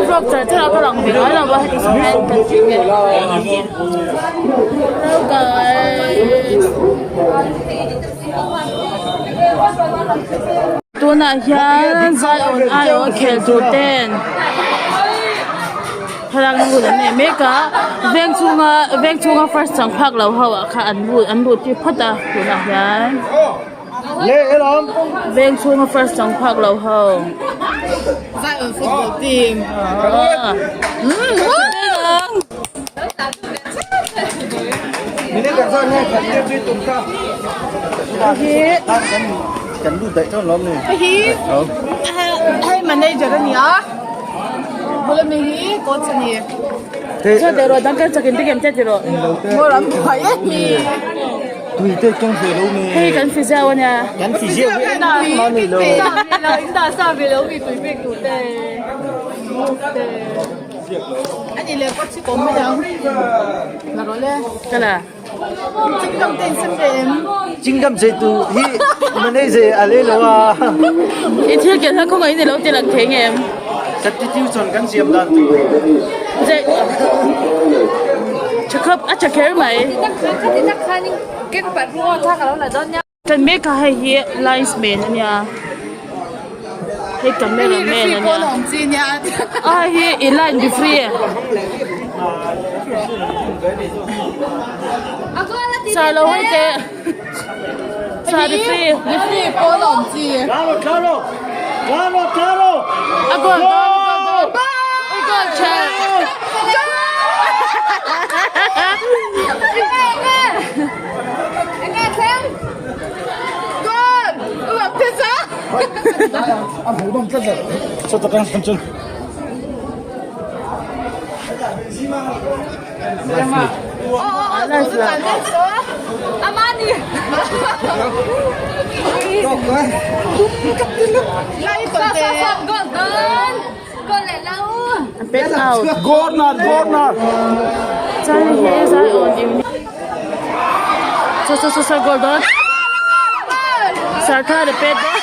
Vlog char char a ka lang ve ngai lo va heti zawng hian kan tih vel Hello guys Tunah hian Zion aiawh khel tur ten thlalak na hun an nei mek a veng chhunga veng chhunga first chang phak lo ho ah kha an lut an lut tir phawt a tunah hian. Veng chhunga first chang phak lo ho. Zion football team. Hei hi manager a ni a, bula mi hi coach a ni. Chaw teh rawh dang kan chakin te kem che ti rawh. Maw ram buai em mi. Tui te keng ve lo mi. Hei kan physio a nia. Kan physio hi engmah ni lo. In dah sa ve lo mi tui pek tur te. Te. Ani le coach hi kawm mai ang. La rawh le. Ka la. Chingam te in sem ve em. Chingam che tu hi manager a le lo a. I thil ken kha khawngaih in i lo ti lang thei ngem. Substitution kan siam dan tur. Zai tha khawp a tha kher mai. Kan mek a hei hi linesman a nia hei camera man a nia a hei hi i line referee sir lo hawi teh sir referee a goal dawn a goal dawn a goal tha. Pet out. Corner, corner. Chuan hi zai awn in Saw saw saw saw goal dawn. Sarkar a pet dawn.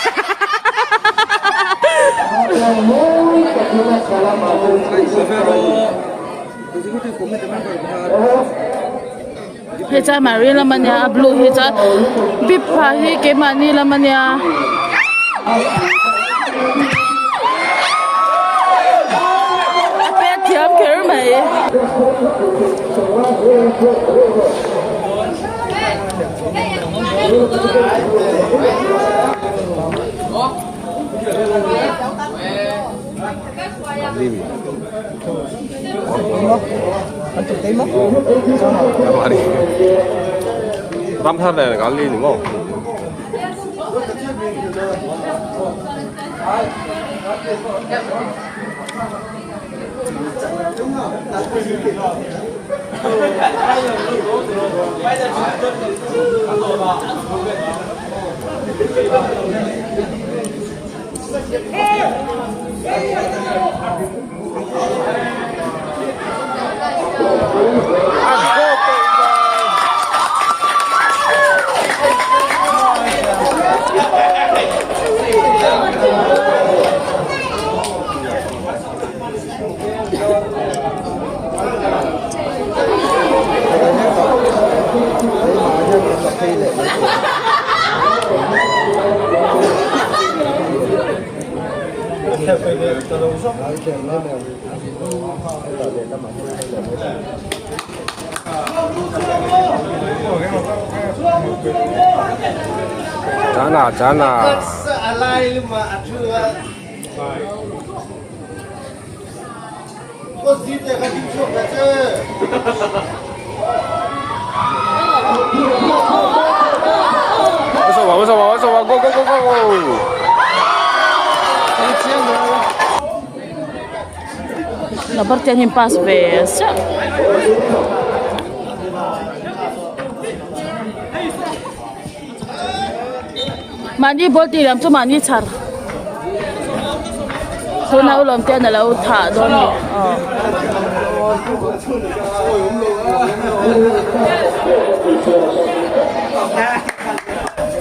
Hei chuan Mary lam a nia a blue hi chuan bib pha hi keimahni lam a nia. A pet thiam kher mai. Ram thar nen kan li ni maw. Chana chana. What's up, what's up, go, go, go, go, go. Number te hian pass ve chiah. Mahni ball tih lam chu mahni chhar tuna u lawm te an alo thah dawn a ni aw.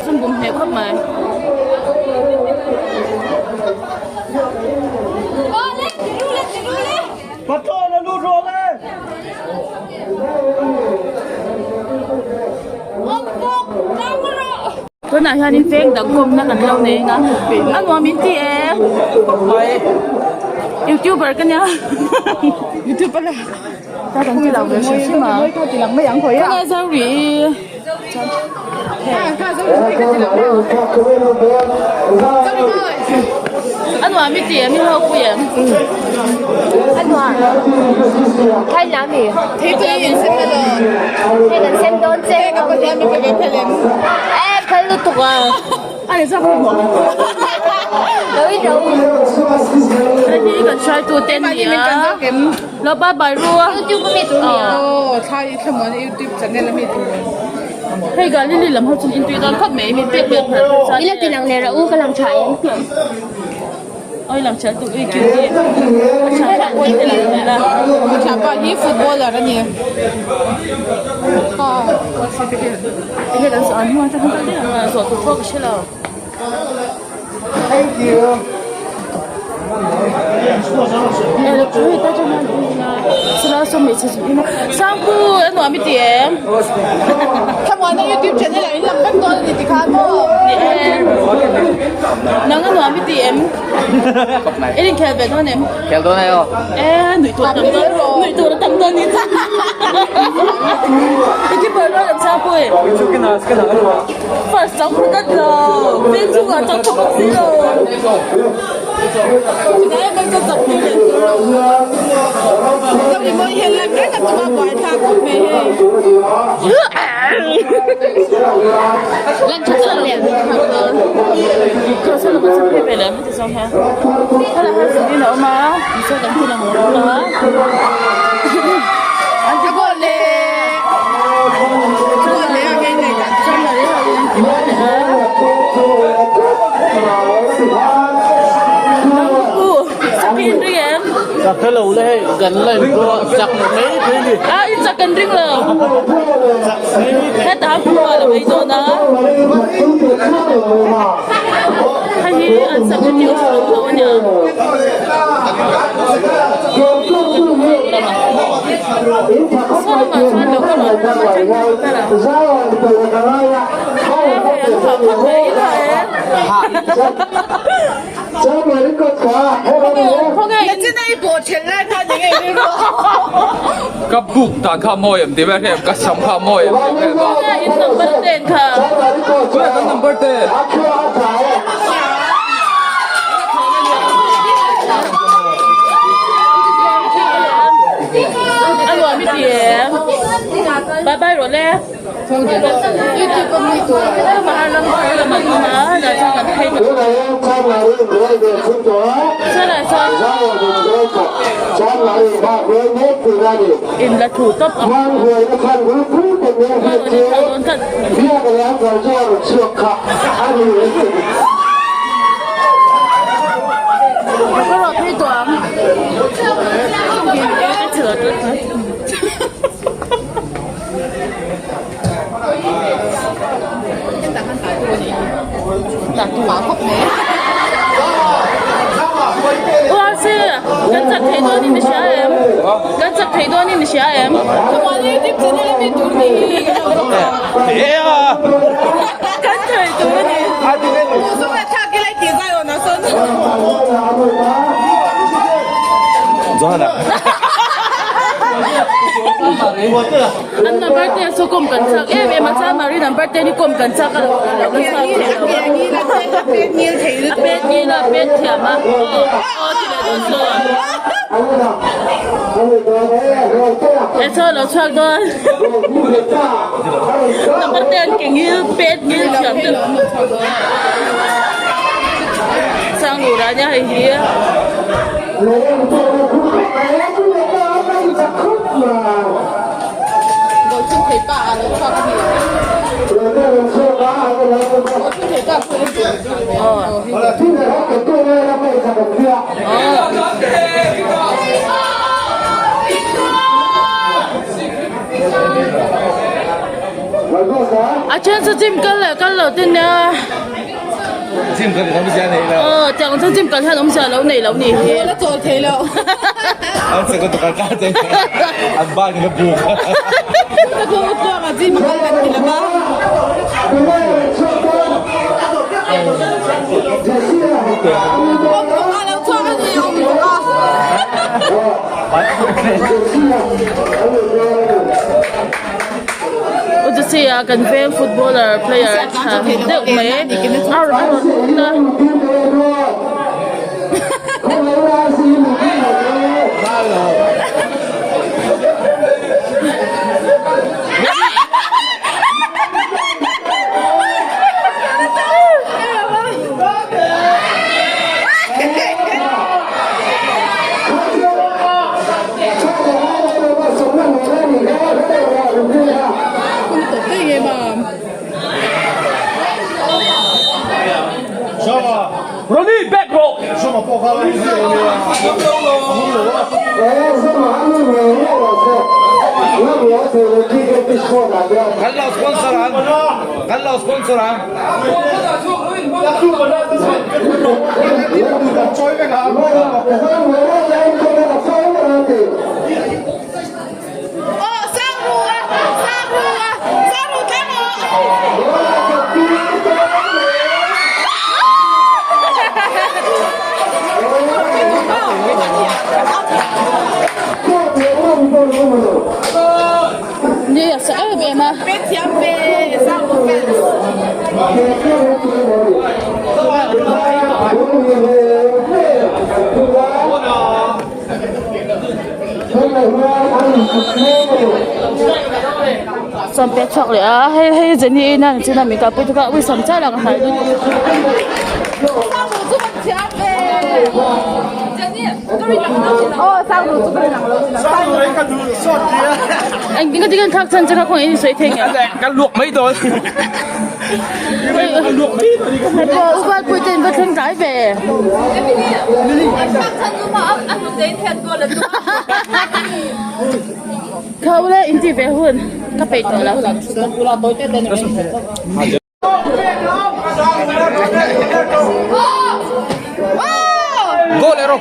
Chum bum hneh khawp mai. Tunah hianin veng dang kawmna kan lo nei a, a nuam in ti em? Youtuber ka nia. Youtuber la. Ta kan ti lang ve hrim hrim a. Tunah Zari A nuam i ti em i ho pui em? A nuam. Thai lam i. Thei tui in sem na lo. Hei kan sem dawn che. Ka pathian mi pe ve phel em. E phel lutuk a. A ni zak maw? Lo in lo. Hei hi kan hruaitu te an ni a. Lo bye bye ru a. YouTube a mi tur ni a. Aw thlai thlamuan YouTube channel a mi tur. Hei Galili lam ho chuan intui dawn khawp mai min pek vel phal phal chuan. I la ti lang leh rah u ka lang tha em. Oi lang tha tu ui kiu hi. A tha tha pawh i ti lang leh la. A tha pa hi footballer a ni. Ha. Enge kan zawh an hmuh a tang ta zawh tur pawh ka hre lo. Thank you. Thlamuana YouTube channel ah in lang vek dawn a ni tikhan maw? Ni e. Nang a nuam i ti em? I inkhel ve dawn em? Khel dawn ai aw. E nuih tur a tam dawn nuih tur a tam dawn ni chu. I keeper dawn em Sangpui? First chang phut at lo, veng chungah chang phut bawk si lo. Chutah em ka chak tu leh tur lo. Zorimawii hian lan reng a tum a buai thlak khawp mai hei. Lan tha chuan lem. A goal leh goal leh a ngei ngei dan chu. Chak kha lo le hei kan la in pawh chak mai thei ni. A in chak kan ring lo. Heta khua lo ei dawn a. Hei hi an substitute lo tho a nia. Saw lamah chuan lo kal awm hlawm a then khat a hei hei an hah khawp mai in hah em. Ka buk dan kha mawi em ti ber em ka sam kha mawi em ti ber Khawnge in number ten kha. Khawnge kan number ten. A nuam i ti em. Bye bye rawh le. In la thu tawp ang Kan chak thei dawn in i hria em? Kan chak thei dawn in i hria em? Kan thei tur a ni. An number te chu kawm kan chak em em a chuan Mari number te hi kawm kan chak a lo a lo la chak thei lo a pet ngil a pet ngil a pet thiam a aw ti leh dawn chuan e chaw lo chhuak dawn number te an ke ngil pet ngil thiam te Sanglura nia hei hi. A then chu gym kal leh kal lo te nia. Gym kal awmzia nei lo. Aw tiang chuan gym kal hian awmzia lo nei lo ni hi. Ball a chawl thei lo. Uchuchia kan veng footballer player tha deuh mai a rawn lut a. Ni a sa em em a. Sawm pek chhuak leh a hei hei Jenny ina ni chin a mi kalpui te kha ui sawm chiah lang a hnai lutuk. Engtin ka thlak chhan che kha khawngaih in sawi thei nge. Kan luak mai dawn. Uvalpui te in va thleng tlai ve. Tho le in ti ve hun ka peih tawh lo. Go le ro.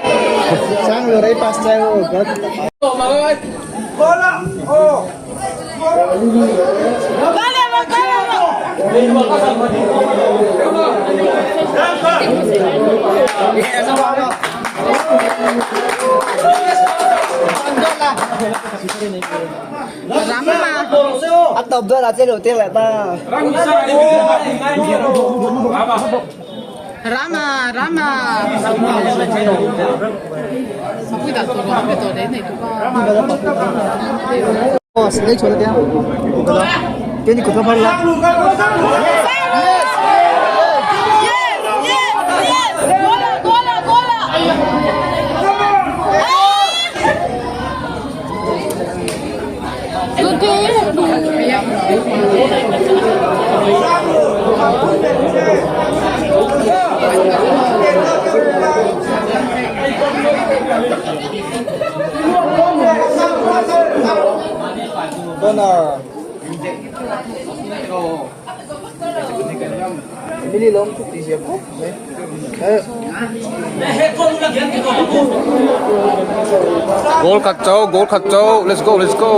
Goal khat cho, goal khat cho. Let's go, let's go.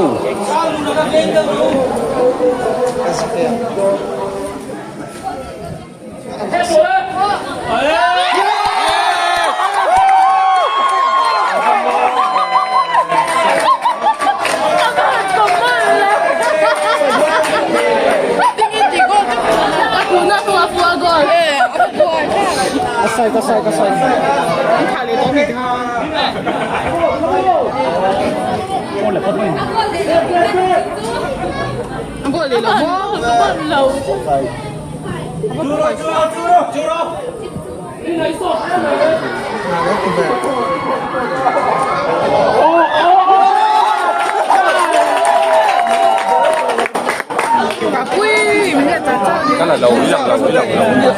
Cái là đầu lần lần lần lần.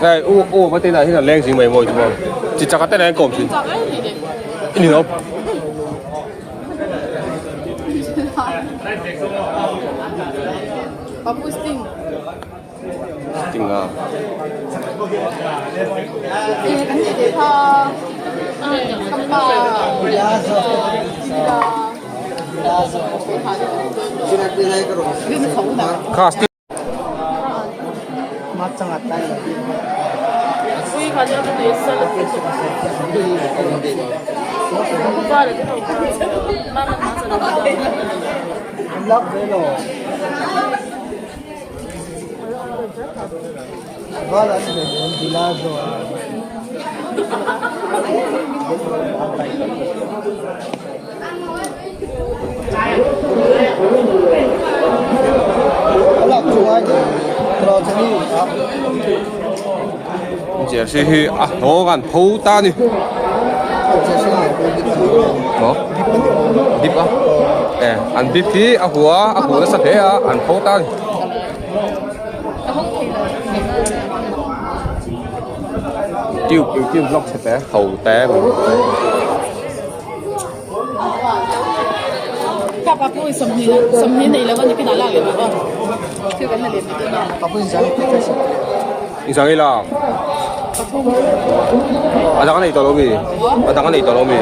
Đây, u u có tên là thế là lên gì mày ngồi đúng không? Chỉ chắc cái tên này cổng gì? Nhìn không? Sting à. Khá Sting. Jersey hi a hlawng an pho ta a ni maw dip a e an dip hi a hua a huh nasa hle a an pho ta a ni. Tube tube block chhe te ho te Insang ila a dang a nei tawh lo mi a dang a nei tawh lo mi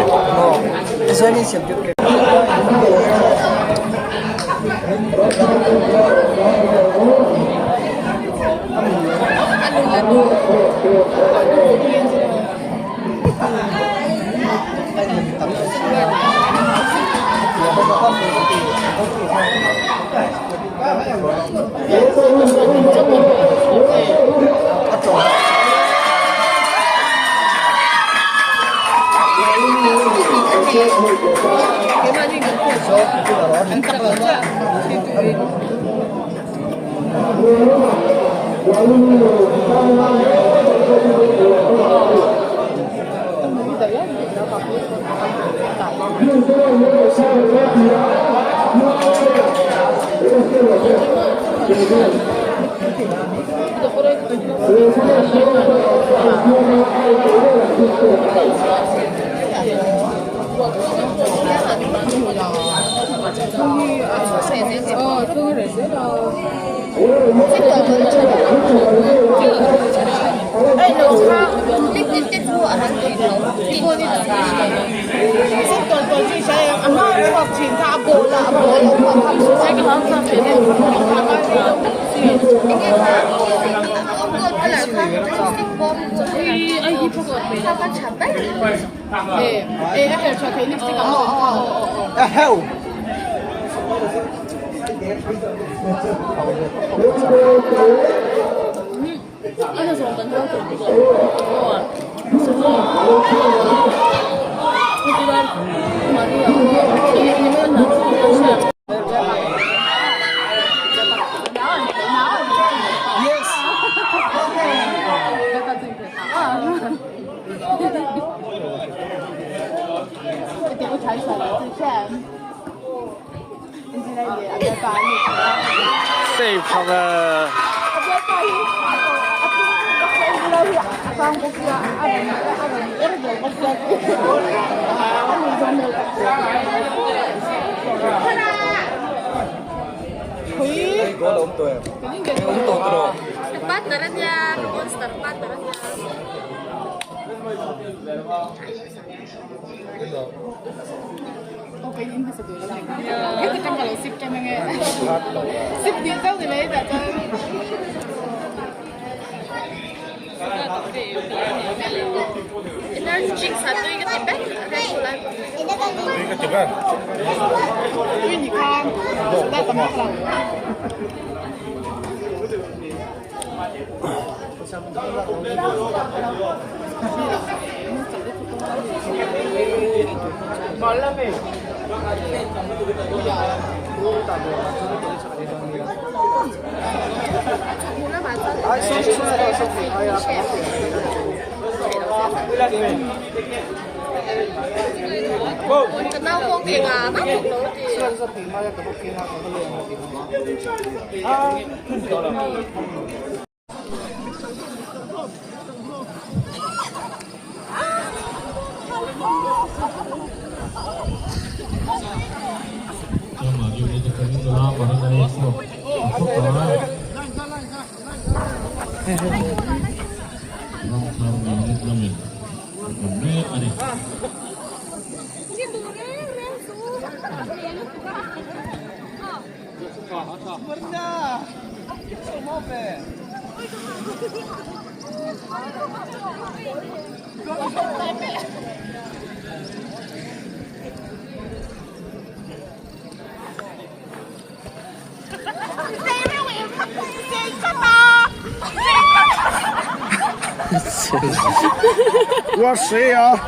我谁呀？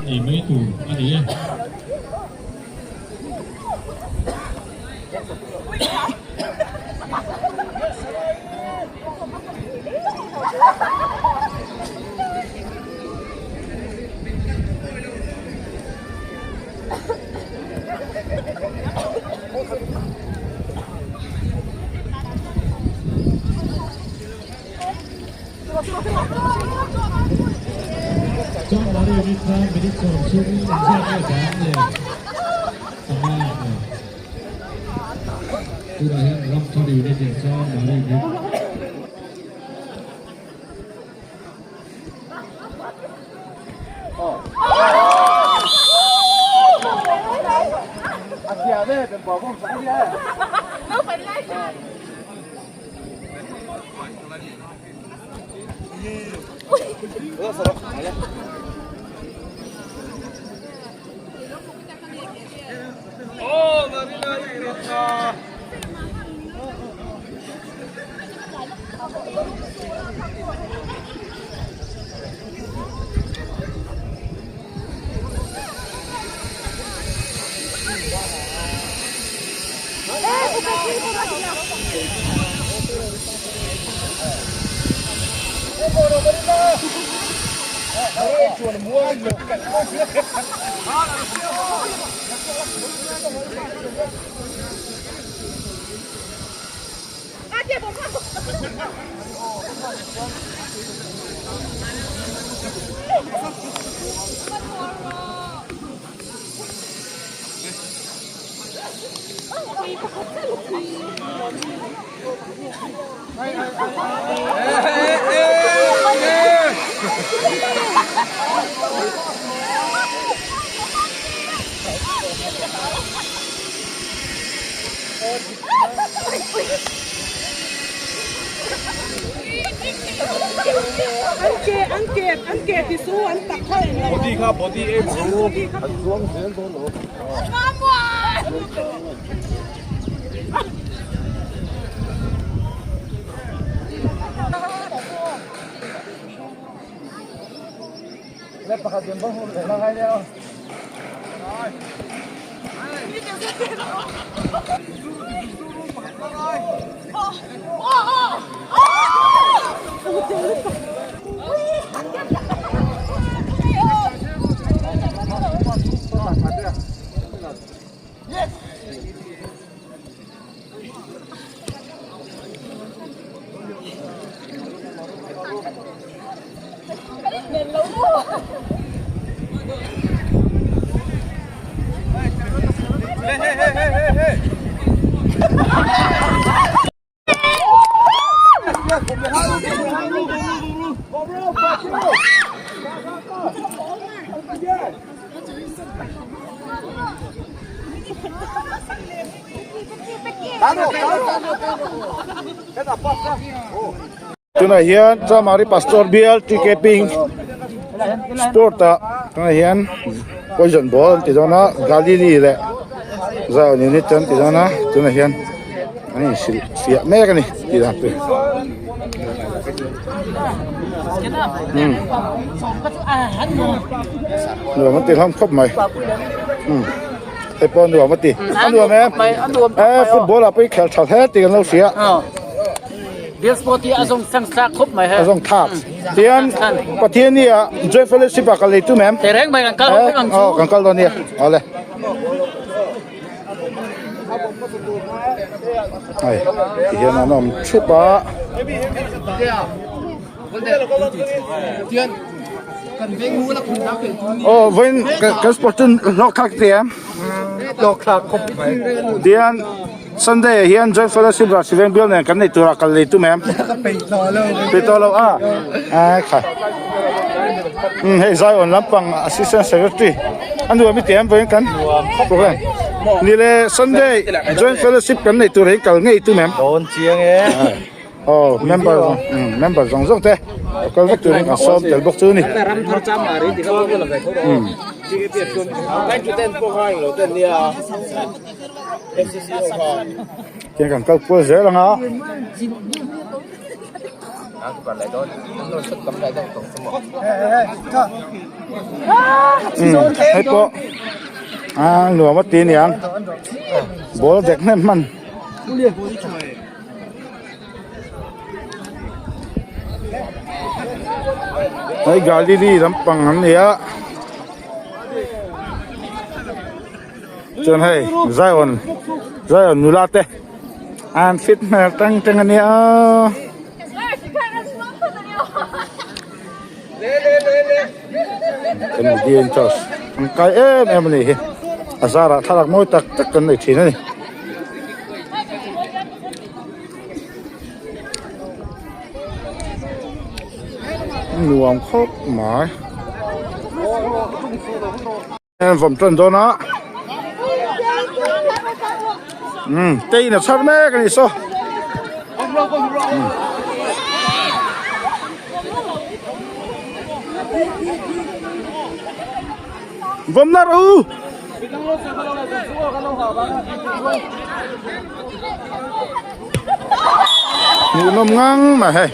Ei mai tur a ni e. Chanmari unit khan minute 30 inziak leh bang leh panga a tunah hian Ramthar unit leh Chanmari unit. Tunah hian Chamari Pastor Bial TK Pink Sport ah tunah hian poison ball an ti dawn a Galili leh Zion unit an ti dawn a tunah hian an inhrilh fiah mek a ni tih dan tur nuam an ti hlawm khawp mai hei pawh nuam a ti a nuam em football ah pawh i khelh tha hle tih kan lo hria. Bial sport hi a zawng sang thlak khawp mai he. A zawng thlak. Tian Pathian hi a Joint Fellowship ah kal lei tum em? Te reng mai kan kal ho vek ang chu. Aw kan kal dawn nia. Awle. Ai ti hian an awm thup a. Aw vawiin kan sport chu hlawk thlak ti em? Hlawk thlak khawp mai. Tian Sunday ah hian Joint Fellowship Rah Siveng bial nen kan nei turah kal lei tum em? Ka peih tawh lo. Peih tawh lo a? Ai kha. Um hei Zion lampang Assistant Secretary a nuam i ti em vawiin kan program. Ni le Sunday Joint Fellowship kan nei tur hi kal ngei tum em? Dawn chiang e. Aw member member zawng zawng te kal vek turin kan sawm tel bawk chu a ni. Tiang kan kal kual zel ang a. Hei pawh a nuam a ti aniang ball dek hnem hman. Hei Galili lampang an ni a chuan hei Zion Zion nula te an fit hmel tang teng a nia. Kan Midian Church an kai em em a ni hi a zarah thlalak mawi tak tak kan nei thin a ni. Nuam khawp mai. An vawm tan dawn a. Um te in a chhar mek a ni saw. Vawm na rawh u. Hmuhnawm ngang mai hei.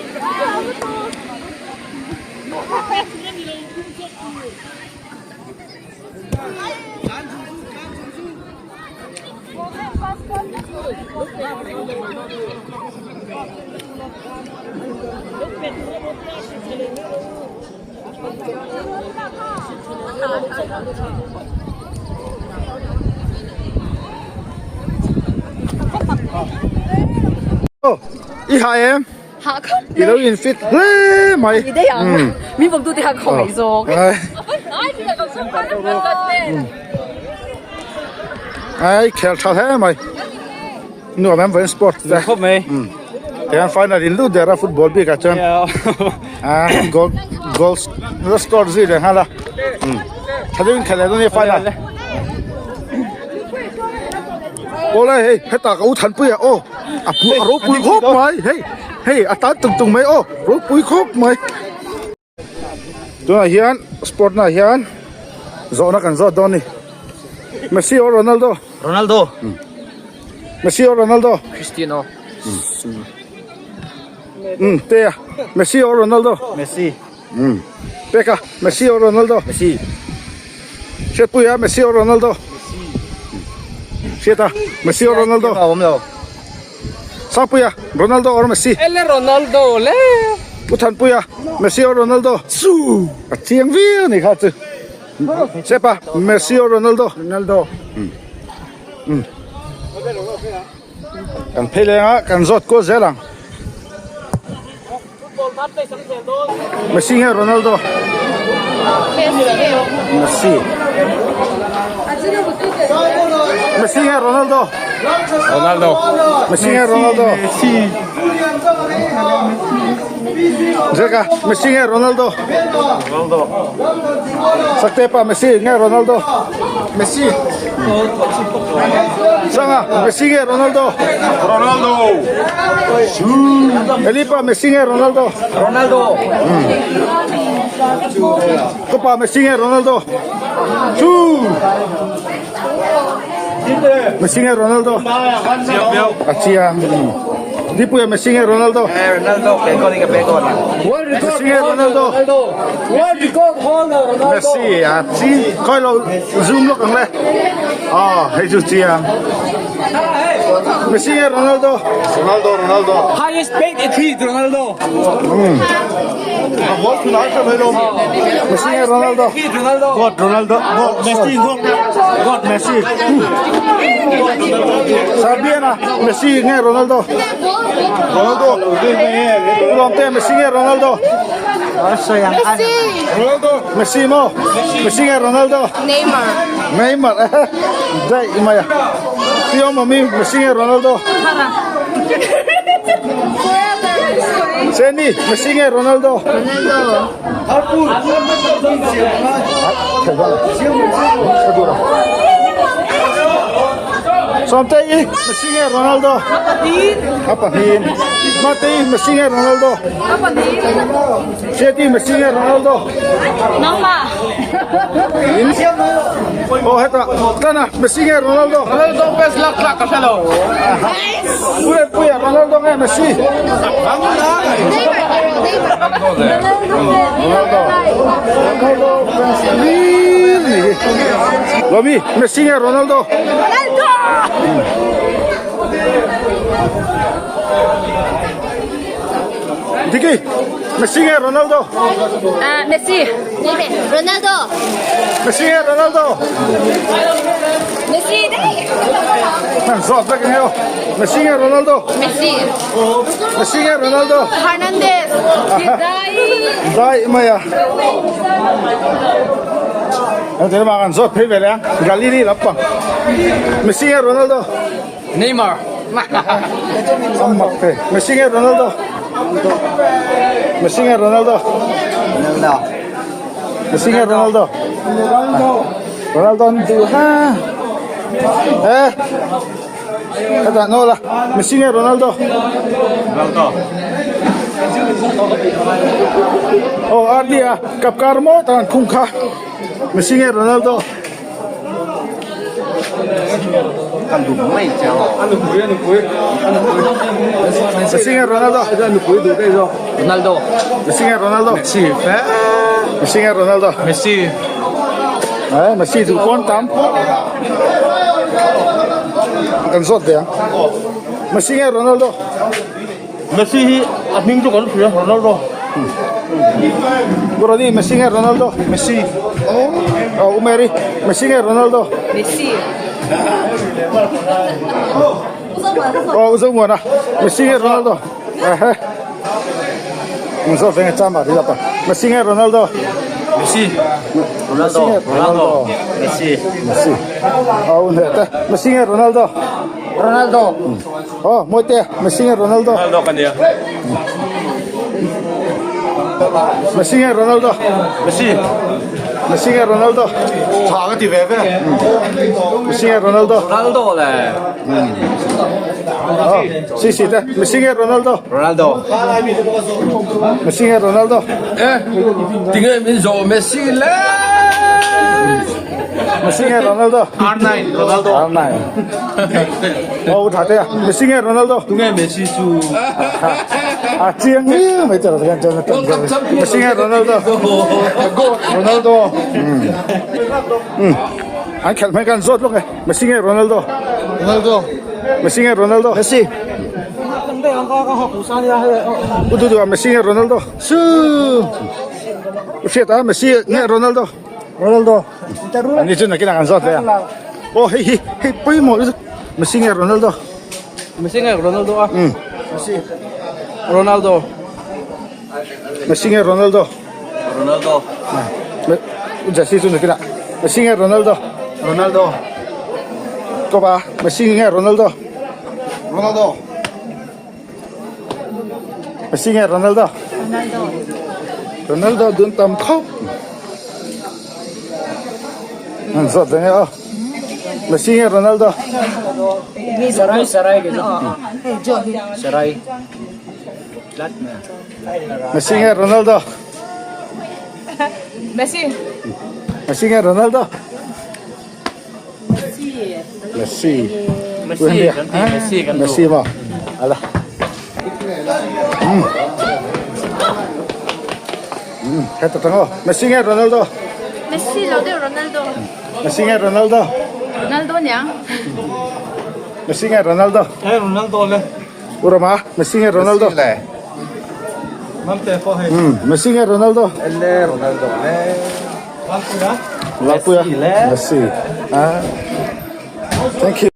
I ha em? Ha khawp I lo in fit hle mai. Ni daih ang. Min vawm tu te kha khaw mai zawk. Ai khel tha hle mai. Nuam em vawiin sport te. Khawp mai. Tihian final in lut der a football bik ah chuan ah goal goal la score zui leh nghal a. Tha deuhin khelh leh dawn nia final. Aw lai hei hetah ka u Thanpui ah aw a pu a ropui khawp mai hei hei a tan tung tung mai aw ropui khawp mai. Tunah hian sport na hian zawhna kan zawt dawn a ni Messi or Ronaldo? Ronaldo. Messi or Ronaldo? Cristiano. Um te a Messi or Ronaldo? Messi. Um peka Messi or Ronaldo? Messi. Hriatpuia Messi or Ronaldo? Messi. Hriata Messi or Ronaldo? A awm lo. Sangpuia Ronaldo or Messi? Ele Ronaldo le. Pu Thanpuia Messi or Ronaldo? Su. A chiang viau ni kha chu. Sepa Messi or Ronaldo? Ronaldo. Um. Kan phei leng a kan zawt kual zel ang. Messi nge Ronaldo? Messi. Messi nge Ronaldo? Ronaldo. Messi nge Ronaldo? Messi. Zeka, Messi nge Ronaldo? Ronaldo. Saktepa Messi nge Ronaldo? Messi. Sanga, Messi nge Ronaldo? Ronaldo. Elipa Messi nge Ronaldo? Ronaldo. Kopa Messi nge Ronaldo? Chu. Messi nge Ronaldo? A chiang. Dipuia Messi nge Ronaldo? Ronaldo pe gol ka pe gol. Messi nge Ronaldo? World record holder Ronaldo. Messi a chi coi lo zoom lawk ang le. Aw hei chu chiang. Messi nge Ronaldo? Ronaldo Ronaldo. Highest paid athlete Ronaldo. Messi nge Ronaldo? Ronaldo. God Ronaldo. God Messi God. God Messi. Sabiana Messi nge Ronaldo? Ronaldo. Lawmte Messi nge Ronaldo? Messi. Ronaldo. Messi maw? Messi nge Ronaldo? Neymar. Neymar daih mai a. Piawm awm i Messi nge Ronaldo? Seni Messi nge Ronaldo? Ronaldo. Sawmte i Messi nge Ronaldo? A pahnih. Mate i Messi nge Ronaldo? A pahnih. Seti Messi nge Ronaldo? Nangmah. Aw hetah tana Messi nge Ronaldo? Ronaldo best luck tlak ka hre lo. Pui puia Ronaldo nge Messi? Ronaldo. Ronaldo fans really. Lomi Messi nge Ronaldo? Ronaldo. Diki Messi nge Ronaldo? Ah Messi. Ronaldo. Messi nge Ronaldo? Messi daih. Hang zawt vek ang heo. Messi nge Ronaldo? Messi. Messi nge Ronaldo? Hernandez. Dai mai a. Ang tena mah kan zawt phei ve leh ang. Galili lampang. Messi nge Ronaldo? Neymar. Ang mak te. Messi nge Ronaldo? Messi nge Ronaldo? Ronaldo. Messi nge Ronaldo? Ronaldo. Ronaldo an duh ha. Eh. Hetah naw la. Messi nge Ronaldo? Ronaldo. Oh RD a kap kar maw tak an khung kha. Messi nge Ronaldo? Messi nge Ronaldo? Ronaldo. Messi nge Ronaldo? Messi. Messi nge Ronaldo? Messi. Eh Messi duh pawn tam. Kan zawt ve ang. Messi nge Ronaldo? Messi hi a hming chu kan hria Ronaldo. Burani Messi nge Ronaldo? Messi. Oh Umeri Messi nge Ronaldo? Messi. Oh Uzomuana Messi nge Ronaldo? Ehe. Mun zawt ve nge chama ri lapa. Messi nge Ronaldo? Messi. Messi nge Ronaldo? Messi. Messi. Oh un te. Messi nge Ronaldo? Ronaldo. Oh Moite Messi nge Ronaldo? Ronaldo ka nia. Messi nge Ronaldo? Messi. Messi nge Ronaldo? Tha ka ti ve ve. Messi nge Ronaldo? Ronaldo le. Oh, si si te. Messi nge Ronaldo? Ronaldo. Messi nge Ronaldo? Eh, tinge min zo Messi le. Messi nge Ronaldo? R9 Ronaldo. R9. Oh, tha te. Messi nge Ronaldo? Tunge Messi chu. A chiang hi mai te kan chan tan. Messi nge Ronaldo? Ronaldo. An khelh hmai kan zawt lawk e. Messi nge Ronaldo? Ronaldo. Messi nge Ronaldo? Messi. U du du Messi nge Ronaldo? Su. U hriat a Messi nge Ronaldo? Ronaldo. Ani chu nakin ah kan zawt ve a. Aw hei hi hei pawimawh lutuk Messi nge Ronaldo? Messi nge Ronaldo a? Messi. Ronaldo. Messi nge Ronaldo? Ronaldo. Jersey chu nakin ah Messi nge Ronaldo? Ronaldo. Kawpa Messi nge Ronaldo? Ronaldo. Messi nge Ronaldo? Ronaldo. Ronaldo dun tam khawp. An zawt ve nge aw. Messi nge Ronaldo? Sarai sarai ke chu. Sarai. Messi nge Ronaldo? Messi. Messi nge Ronaldo? Messi. Messi kan ti Messi kan tu. Messi maw? Ala. Heta tang aw. Messi nge Ronaldo? Messi lo deuh Ronaldo. Messi nge Ronaldo? Ronaldo nia. Messi nge Ronaldo? Eh Ronaldo le. U Rama, Messi nge Ronaldo? Messi le. Mamte pawh hei. Umm Messi nge Ronaldo? Le Ronaldo le. Valpuia. Valpuia. Messi le. Messi. Ah. Thank you.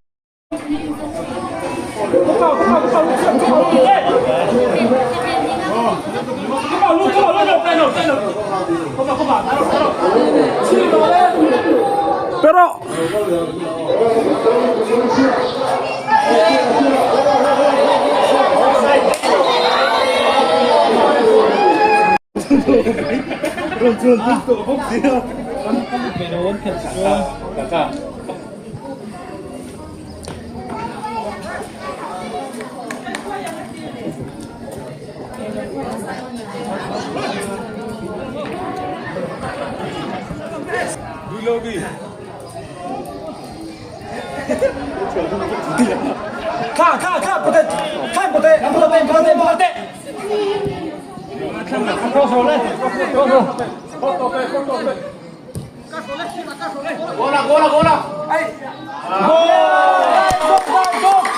Pero 看看看不对，看不对，不对，不对，不对。高手嘞，高手。过了，过了，过了。哎，过，过，过，过。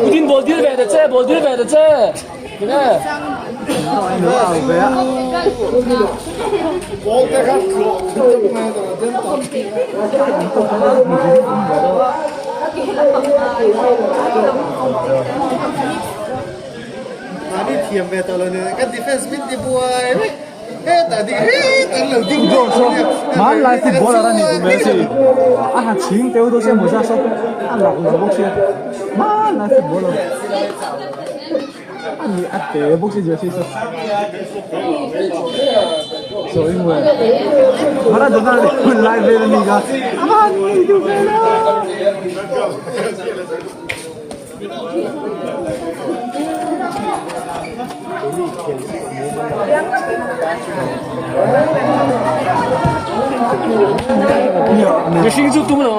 Putin ball dil ve ta che, ball dil ve ta che. Kine. Mani thiam ve tawh lo ni kan defense min ti buai vek hetah ding hetah an lo ding dawn saw Hmanlai footballer a ni duh mai si a ha chhing teuh dawn sia mawza saw a lak lo bawk sia hmanlai footballer a ni a te bawk sia jersey saw saw i hmu em Maradona leh hunlai vel a ni kha a van ni duh vel a. Mihring chu tum lo.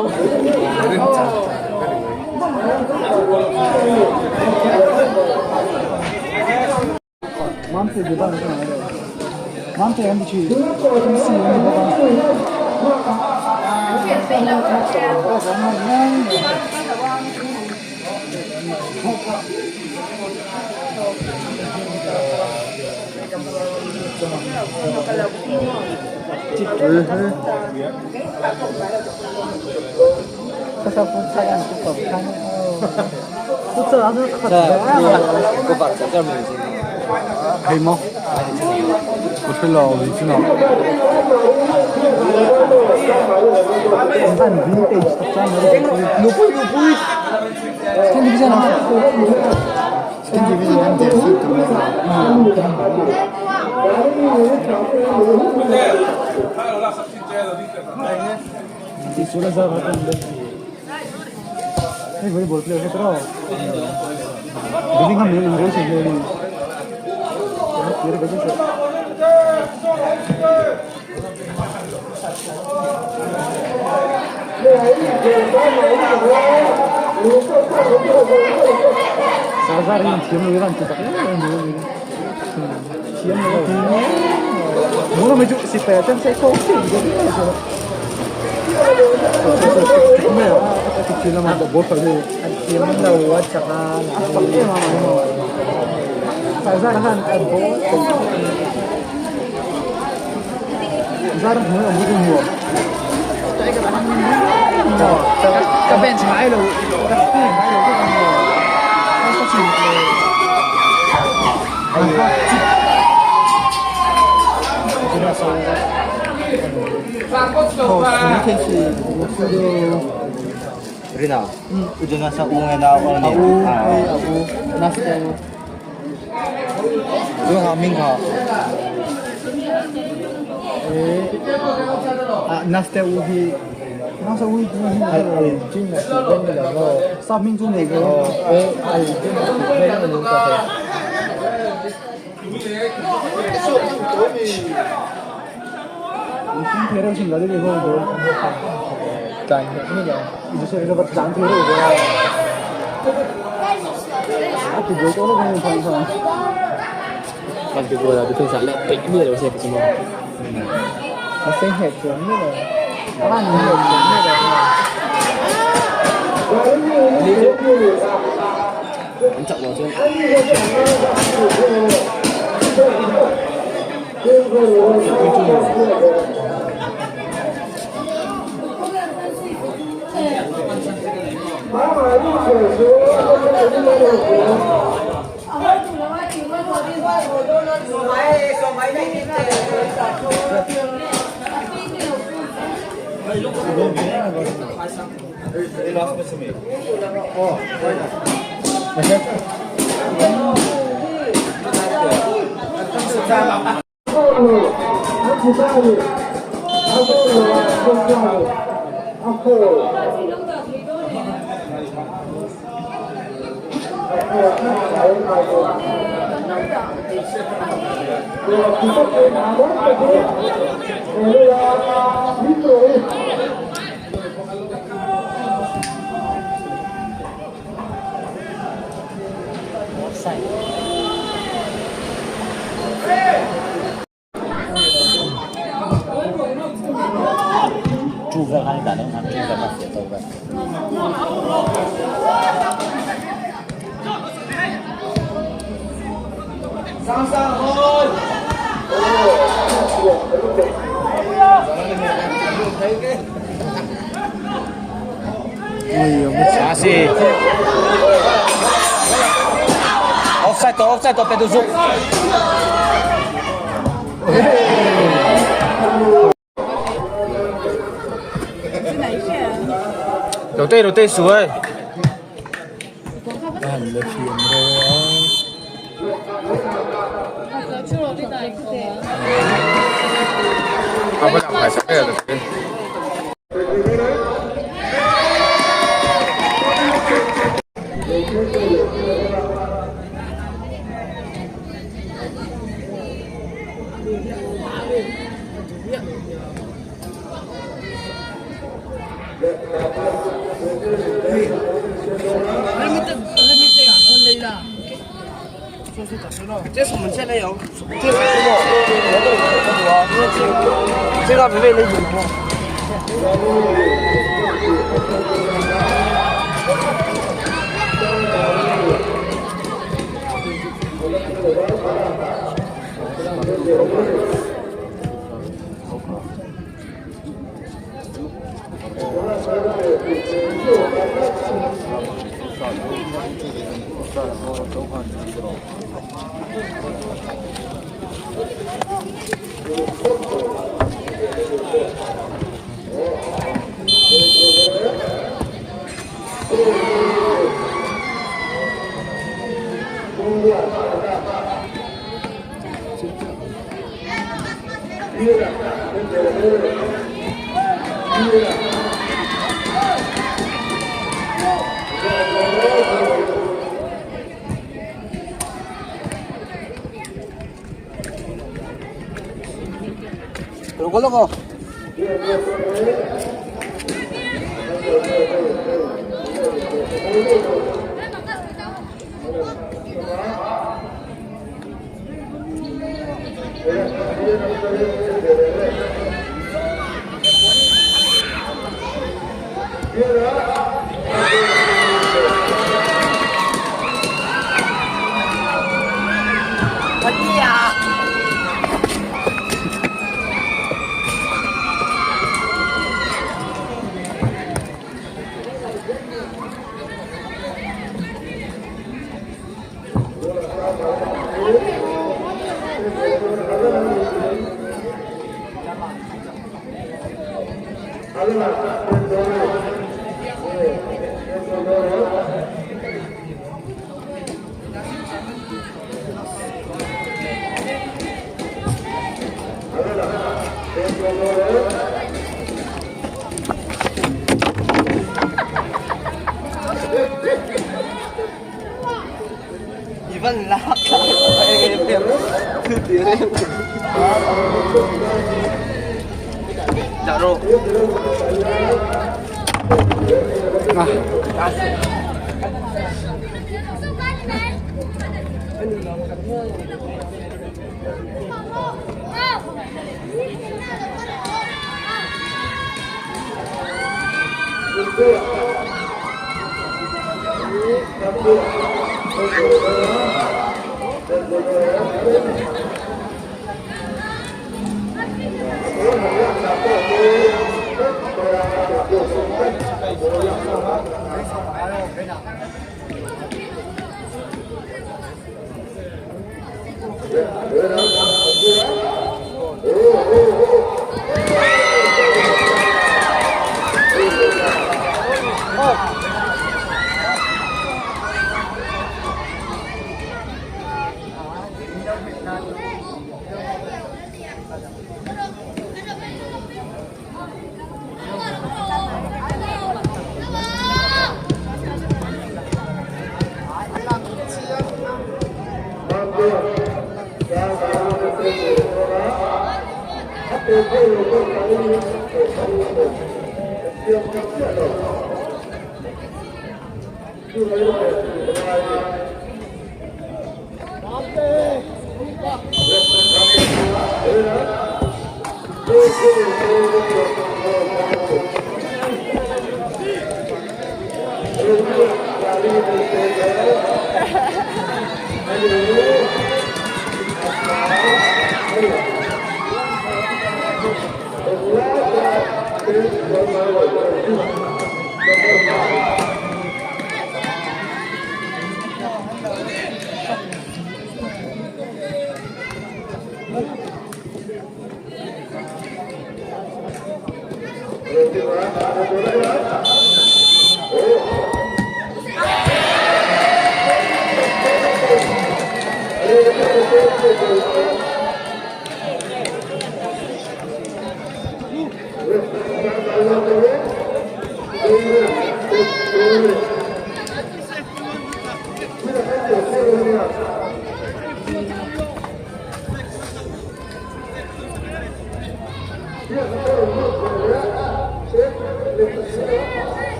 可以吗？我睡了，我去哪？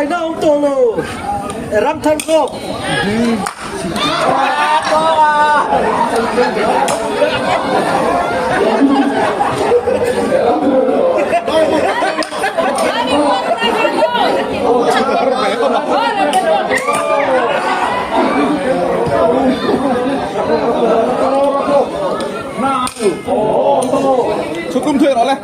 Ngaihna awm tawh lo. Ram thar zawk. Thukum thuai rawh le.